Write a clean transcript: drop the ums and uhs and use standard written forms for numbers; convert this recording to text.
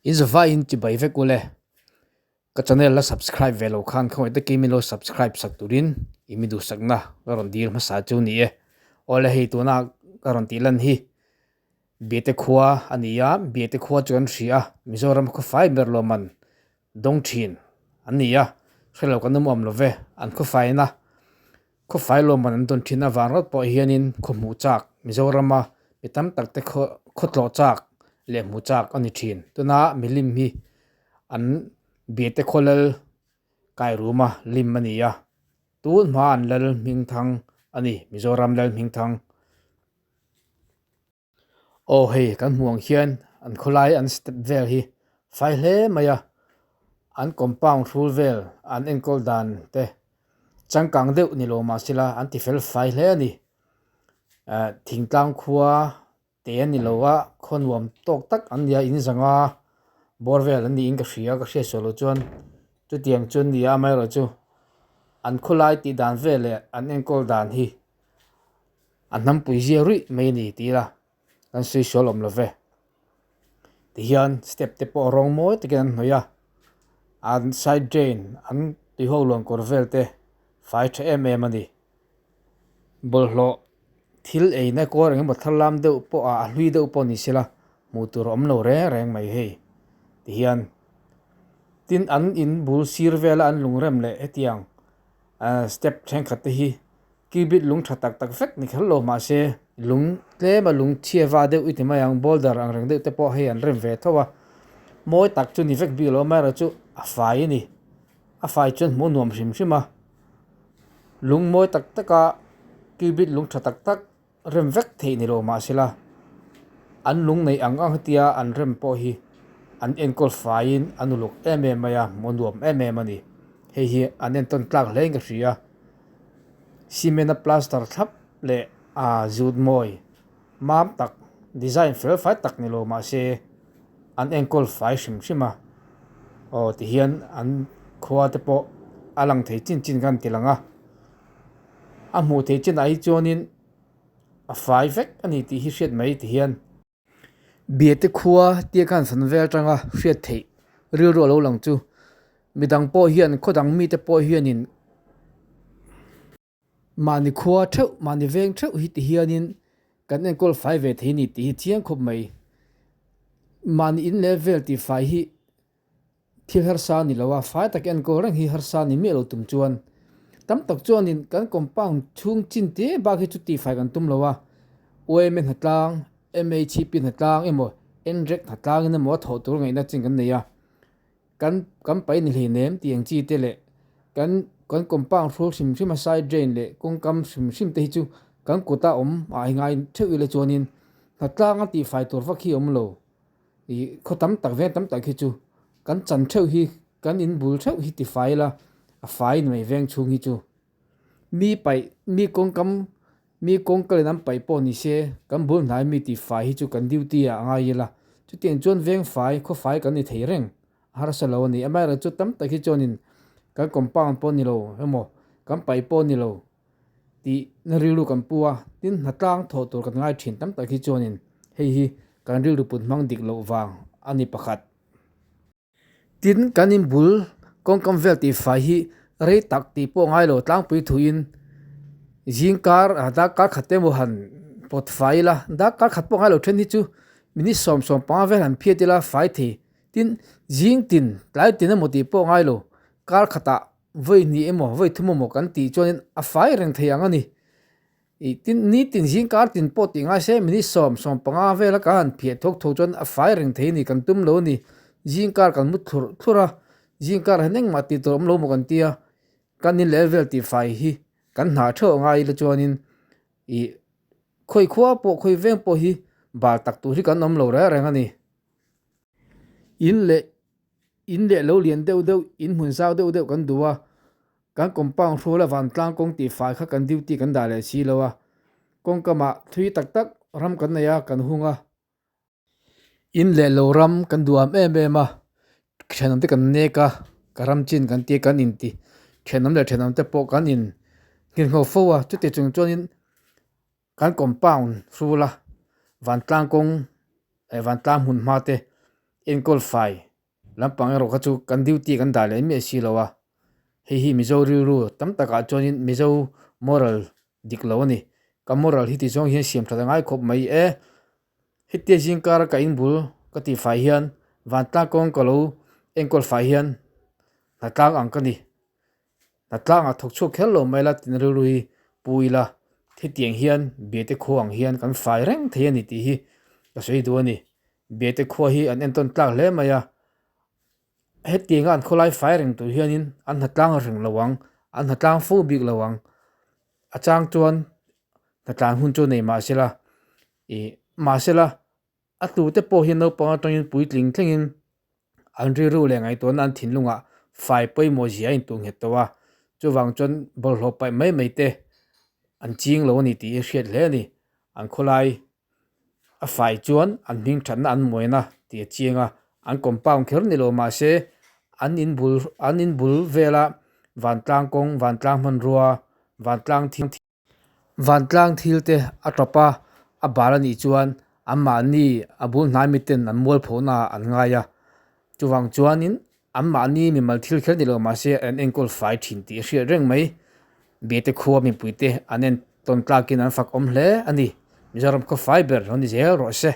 In zavaiin chibai vek ule. Ka channel la subscribe ve lo khan khawngaih takin min lo subscribe sak turin i mi duhsakna ka rawn dil hmasa chu ni e. Awle hei tuna ka rawn tih lan hi Biate khua a ni a, Biate khua chu kan hria a, Mizoram khawfai ber lawmman dawng thin an ni a, hrelo kan awm awm lo ve, an khawfaina Khawfai lawmman an dawn thin avang rawt pawh hianin khaw hmuh chak Mizorama mi tam tak te khaw tlawh chak leh hmuh chak a ni thin. Tuna milim hi an Biate khaw lal kai ruma lim a ni a, tun hma an lal hming thang a ni, Mizoram lal hming thang. Aw hei kan hmuh ang hian an khawlai an step vel hi fai hle mai a, an compound hrul vel an enkawl dan te changkang deuh ni lo mahsela an ti fel fai hle a ni. Ehh thingtlang khua te a ni lo a, khaw nuam tawk tak an nia in zanga bawr vel an niin ka hria ka hriat sual loh chuan chutiang chu an ni a amaherawhchu an khawlai tih dan vel leh an enkawl dan hi. A hnampui zia ruih mai a ni tih ila kan sawi sual awm lo ve. Tihian step te pawh rawng mawi takin an hnawih a, an side drain an tuiho luan kawr vel te fai tha em em a ni. Bawlhhlawh thil eina kawr engemaw thar lam deuh pawh a hlui deuh pawh ni sela hmuh tur a awm lo reng reng mai hei tihian tin an in bul sir vela an lungrem leh hetiang ah step thenkhat te hi Kibit lung tha tak tak vek ni kher lo mahse lung tlema lung chhia va deuh i ti mai ang boulder ang reng deuh te pawh hei an rem ve tho a mawi tak chu ni vek bik lo amaherawhchu a fai a ni a fai chuan hmuh a nuam hrim hrim a lung mawi tak tak a kibit lung tha tak tak rem vek theih ni lo mahsela an lung neih ang ang hetia an rem pawh hi an enkawl faiin an uluk em em mai a hmuh a nuam em em a ni hei hi an entawn tlak hle in ka hria. Cement a plaster thlap leh aa zut mawi mam tak design fel fai tak ni lo mahse an enkawl fai hrim hrim a aw tihian an khua te pawh a lang thei chin chin khan ti lang a a hmuh theih chinah hi chuanin a fai vek a ni tih hi hriat mai tihian. Biate khua tia khan san vel atanga hriat theih rilru a lo lang chu midang pawh hian khaw dang mite pawh hianin mahni khua theuh mahni veng theuh hi ti hianin kan enkawl fai ve thei a ni tih hi chiang khawp mai mahni in leh vel tih fai hi. Thil harsa a ni lo a, fai tak enkawl reng hi harsa a ni miah lo tum chuan tam tak chuanin kan compound chhung chin te bak hi chu tihfai kan tum lo a, UMA hnatlang, MHP hnatlang emaw NREC hnatlangin emaw a thawh tur ngaihna chin kan nei a, kan kan pai ni hleinem tih ang chi te leh kan kan compound hrul hrim hrim a side drain leh kawngkam hrim hrim te hi chu kan kuta awm ah hi ngai theuh ila chuanin hnatlang a tihfai tur vak hi a awm lo. Ih khaw tam tak veng tam tak hi chu kan chan theuh hi kan in bul theuh hi ti fai ila a fai ni mai veng chhung hi chu mi paih mi kawngkam mi kawngka leh an paih pawh ni se kan bul hnai mi ti fai hi chu kan duty ah a ngai ila chutiang chuan veng fai khaw fai kan ni thei reng a harsa lo a ni amaherawhchu tam tak hi chuanin kan compound pawh ni lo emaw kan paih pawh ni lo. Tih na rilru kan pu a, tin hnatlang thawh tur kan ngai thin tam tak hi chuanin hei hi kan rilru put hmang dik loh vang a ni pakhat. Tin kan inbul kawngkam vel tih fai hi rei tak tih pawh ngai lo tlangpui thuin zingkar ah darkar khat emaw han pawt fai ila, darkar khat pawh ngai lo then hi chu minute 75 vel han phiat ila fai thei. Tin zing tin tlai tin emaw tih pawh ngai lo kar khatah Vawi hnih emaw, vawi thum emaw kan tih chuanin a fai reng thei ang a ni. Ih tin, nitin zingkar tin pawh tih ngai se minute 10, 15 vela kan han phiah thawk thawk chuan a fai reng thei a ni, kan tum lo a ni. Zingkar kan mu thlurh thlurh a, zingkar hian engmah tih tur awm lo maw kan ti a, kan in leh vel tih fai hi kan hna theuh a ngai ila chuanin ih khawi khua pawh khawi veng pawh hi bal tak tur hi kan awm lo reng reng a ni. In leh In leh lo lian deuh deuh, in hmun zau deuh deuh kan duh a, kan compound hrual a vantlang kawng tih fai kha kan duty kan dah leh si lo a, kawngkamah thui tak tak ram kan nei a, kan hung a. In leh lo ram kan duh am em em a, thenawm te kan nek a, ka ram chin kan tia kan inti thenawm leh thenawm te pawh kan in nghirngho fo a, chuti chung chuanin kan compound hrul a, vantlang kawng eh vantlang hmun hma te. Enkawl fai lampang erawh kha chu kan duty kan dah leh miah si lo a, hei hi Mizo rilru tam takah chuanin Mizo moral dik lo a ni. Ka moral hi ti zawng hian siam that a ngai khawp mai e. Hetia zingkara ka inbul ka tih fai hian vantlang kawng ka lo enkawl fai hian hnatlang ang ka ni. Hnatlangah thawk chhuak kher lo mai la tina rilru hi pu ila hetiang hian Biate khua ang hian kan fai reng thei a ni tih hi ka sawi duh a ni. Biate khua hi an entawn tlak hle mai a, hetianga an khawlai fai reng tur hianin an hnatlang reng lo ang, an hnatlang fo bik lo ang. A chang chuan hnatlan hun chu nei mahsela ih mahsela A tute pawh hi naupang atangin puitling thlengin an rilru leh ngaihtuahna an thinlungah fai pawimawh zia a intuh nghet tawh a, chuvang chuan bawlhhlawh paih mai mai te an ching lo a ni tih hi hriat hle a ni. An khawlai a fai chuan an hming thatna an muaina tih a chiang a, an compound kher ni lo mahse an inbul an inbul vela vantlang kawng, vantlang hmanrua, vantlang thil. Vantlang thil te a tawp a, a bal a nih chuan anmahni a bul hnai miten an mualphona ah an ngai a, chuvang chuanin anmahni mimal thil kher ni lo mahse an enkawl fai thin tih a hriat reng mai. Biate khua mipuite an entawn tlakin an fak awm hle a ni. Mizoram khaw fai ber lo ni zel rawh se.